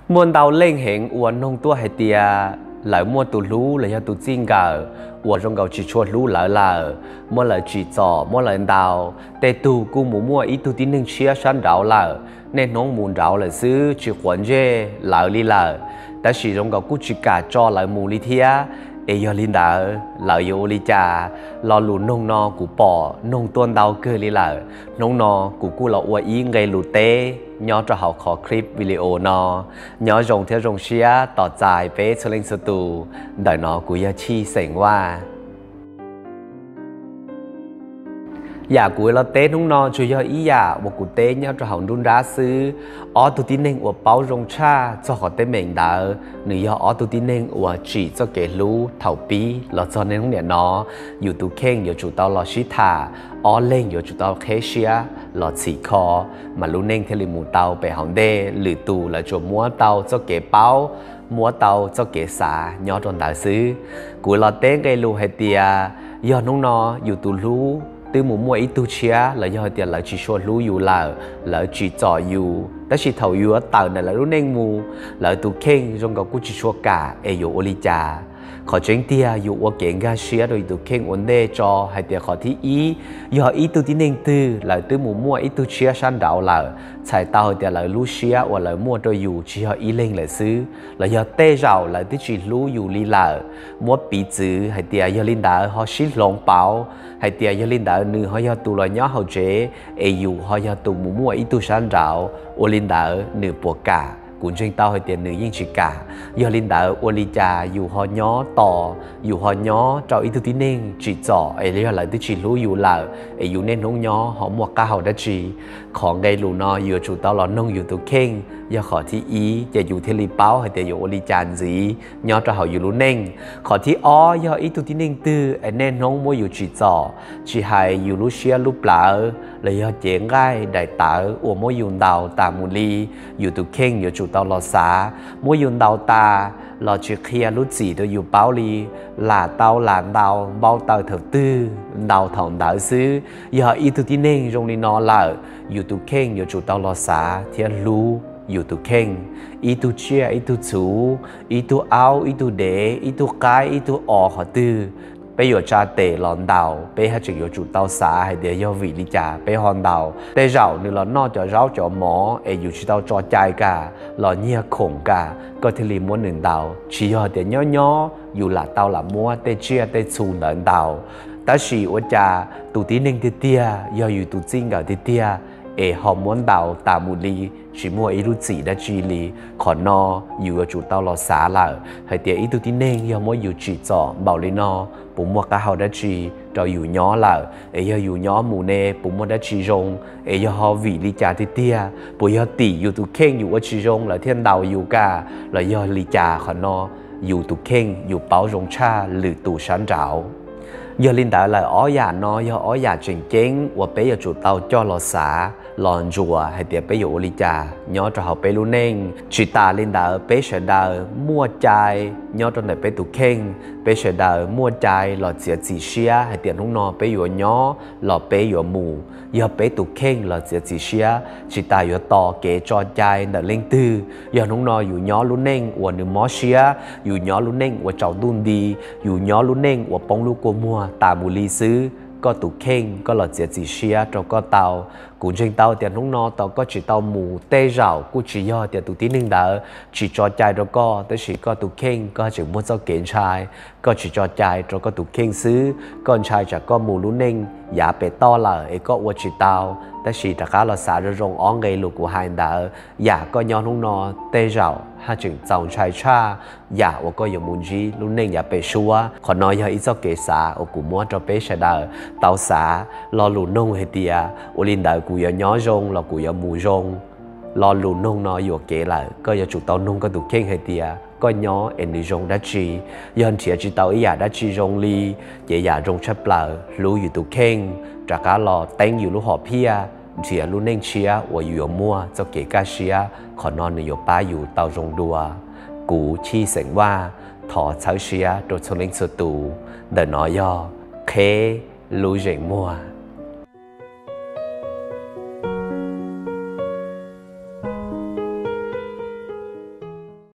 Muaj ntau leej heev uas noog tuaj hais tias lawv muaj tus hlub los yog tus txij nkawm uas zoo nkaus tsis tshua hlub lawv lawm, muab lawv tsim txom, muab lawv ntaus. Tej tug kuj mus muaj ib tug tib neeg tshiab sab nraud lawm, niaj hnub mus nraud lawm xwb, tsis quav ntsej lawv li lawm, tab sis zoo nkaus kuj tsis kam tso lawv mus li thiab. Es yog li ntawd lawv yuav ua li cas? Lo lus noog no kuv pom noog tuaj ntau kawg li lawm. Hnub no kuv kuj los ua ib nqe lus teb nyob rau hauv qhov clip video no. Nyob zoo thiab zoo siab tos txais peb txhua leej txhua tus. Ntawm no kuv yog Chij xeem Vaj. Yam kuv los teb hnub no tsuas yog ib yam uas kuv teb nyob rau hauv nruab nrab xwb. Ob tug tib neeg uas paub zoo tshaj txog qhov teeb meem ntawd, nws yog ob tug tib neeg uas tsim txoj kev hlub thaum pib los txog niaj hnub niam no. Yus tus kheej yuav tsum tau los sib tham, ob leeg yuav tsum tau qheb siab los txhim kho, mas lub neej thiaj li mus tau pem hauv ntej. Lwm tus lawv tsuas muab tau txoj kev paub, muab tau txoj kev xav nyob rau ntawd xwb. Kuv los teb nqe lus hais tias yog hnub no yus tus hlub twb mus muaj ib tug tshiab los yog hais tias lawv tsis tshua hlub yus lawm, lawv tsim txom yus, tab sis thaum yuav tawm ntawm lawv lub neej mus, lawv tus kheej zoo nkaus kuj tsis tshua kam, es yuav ua li cas? Qhov tseeb tiag yus ua kev nkag siab rau yus tus kheej ua ntej tso hais tias qhov thib ib, yog ib tug tib neeg twg lawv twb mus muaj ib tug tshiab sab nraud lawm, txhais tau hais tias lawv lub siab uas lawv muaj rau yus tsis yog ib leeg lawm xwb, los yog tej zaum lawv twb tsis hlub yus li lawm. Muab piv txwv hais tias yog li ntawd ho sib hloov pauv hais tias yog li ntawd nws ho yog tus los nyob hauv tsev, es yus ho yog tus mus muaj ib tug sab nraud, ua li ntawd nws puas kam? Kuv ntseeg tau hais tias nws yeej tsis kam. Yog li ntawd ua li cas yus ho nyob tos, yus ho nyob rau ib tug tib neeg tsim txom es yog lawv twb tsis hlub yus lawm, es yus niaj hnub nyob ho muaj qab hau dab tsi? Qhov nqe lus no yuav tsum tau los noog yus tus kheej, yog qhov thib ib, ces yus thiaj li paub hais tias yuav ua li cas ntxiv nyob rau hauv yus lub neej. Qhov thib ob, yog ib tug tib neeg twg es niaj hnub muab yus tsim txom, tsis hais yus lub siab lub plawv los yog cev nqaij daim tawv uas muab yus ntaus tas mus li, yus tus kheej yuav tsum tau los xav. Muab yus ntaus tas los tsis qhia lub txim rau yus paub li, lam tau lam ntaus, npau taws thaum twg ntaus thaum ntawd xwb. Yog ib tug tib neeg zoo li no lawm, yus tus kheej yuav tsum tau los xav thiab hlub yus tus kheej. Ib tug tsiaj, ib tug txhu, ib tug aub, ib tug dev, ib tug qaib, ib tug os qhov twg, peb yuav tsa tes los ntaus, peb haj tseem yuav tsum tau xav hais tias yog vim li cas peb ho ntaus. Tej zaum nws los noj cov zaub cov mov es yus tsis tau tso cai kam, los nyiag khoom kam, koj thiaj li muab nws ntaus. Tsis yog tias nyob nyob yus lam tau lam muab tej tsiaj tej txhu ntawd ntaus. Tab sis ua cas tus tib neeg tiag tiag, yog yus tus txij nkawm tiag tiag, es ho muab ntaus tas mus li, tsis muaj ib lub txim dab tsi li? Qhov no yus yuav tsum tau los xav lawm hais tias ib tug tib neeg yog muab yus tsim txom npaum li no, puas muaj qab hau dab tsi rau yus nyob lawm? Es yog yus nyob mus ne puas muaj dab tsi zoo? Es yog ho vim li cas tiag tiag? Puas yog tim yus tus kheej yus ua tsis zoo lawv thiaj ntaus yus kam, los yog li cas? Qhov no yus tus kheej yus paub zoo tshaj lwm tus sab nraud. Yog li ntawd lawm ob yam no yog ob yam tseem ceeb uas peb yuav tsum tau coj los xav los ntsuas hais tias peb yuav ua li cas nyob rau hauv peb lub neej. Tsis tas li ntawd peb sawv daws muaj cai nyob rau ntawm peb tus kheej, peb sawv daws muaj cai los txiav txim siab hais tias hnub no peb yuav nyob los peb yuav mus. Yog peb tus kheej los txiav txim siab, tsis tas yuav tos kev tso cai ntawm leej twg. Yog hnub no yus nyob lub neej uas nws mob siab, yus nyob lub neej uas tsaus ntuj nti, yus nyob lub neej uas poob lub kua muag tas mus li xwb, koj tus kheej koj los txiav txim siab rau koj tau. Kuv ntseeg tau tias hnub no tau koj tsis tau mus, tej zaum kuj tsis yog tias tus tib neeg ntawd tsis tso cai rau koj, tab sis koj tus kheej koj tseem muaj txoj kev ntshai. Koj tsis tso cai rau koj tus kheej xwb, koj ntshai tsam koj mus lub neej yav pem toj lawm es koj ua tsis tau. Tab sis rov qab los xav zoo zoo ob nqe lus kuv hais ntawd, yam koj nyob hnub no tej zaum haj tseem txaus ntshai tshaj yam uas koj yuav mus ntsib lub neej yav pem suab. Qhov no yog ib txoj kev xav uas kuv muab rau peb sawv daws tau xav. Lo lus noog hais tias ua li ntawd kuv yuav nyob zoo los kuv yuav mus zoo? Lo lus noog no yuam kev lawm, koj yuav tsum tau noog koj tus kheej hais tias koj nyob es nws zoo dab tsi. Yog nrhiav tsis tau ib yam dab tsi zoo li, ces yam zoo tshaj plaws hlub yus tus kheej, rov qab los teeb yus lub hom phiaj, nrhiav lub neej tshiab uas yus yuav muaj txoj kev kaj siab. Qhov no nws yuav pab yus tau zoo dua. Kuv Chij xeem Vaj, thov txhawb siab rau txhua leej txhua tus. Ntawm no yog Qheb Lub Zeem Muag.